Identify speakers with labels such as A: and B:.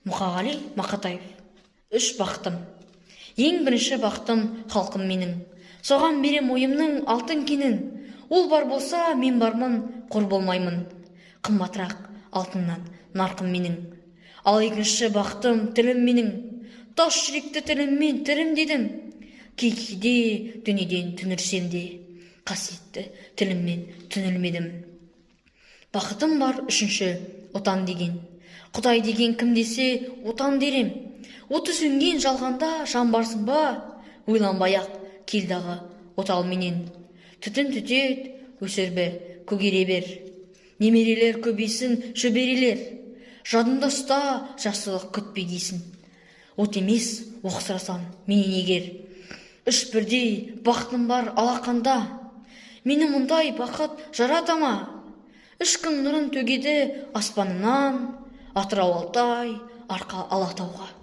A: Мұқағали Мақатаев. Үш бақытым. Ең бірінші бақытым — халқым менің. Соған берем ойымның алтын кенін. Ол бар болса, мен бармын, қор болмаймын. Қымбатырақ алтыннан нарқым менің. Ал екінші бақытым — тілім менің. Тас жүректі тіліммен тірім дедім. Кей кейде дүниеден түңілсем де, қасиетті тіліммен түңілмедім. Бақытым бар үшінші — Отан деген. Құдай деген кім десе, Отан дерем. Оты сөнген жалғанда жан барсың ба? Ойланбай ақ кел дағы отал менен. Түтін түтет, өсір, көгере бер. Немерелер көбейсін, шөберелер. Жадында ұста, жақсылық күтпегейсің. От емес, оқ сұрасам менен егер. Үш бірдей бақытым бар алақанда. Мені мұндай бақыт жарата ма? Үш күн нұрын төгеді аспанынан: Атырау, Алтай, Арқа Алатауға.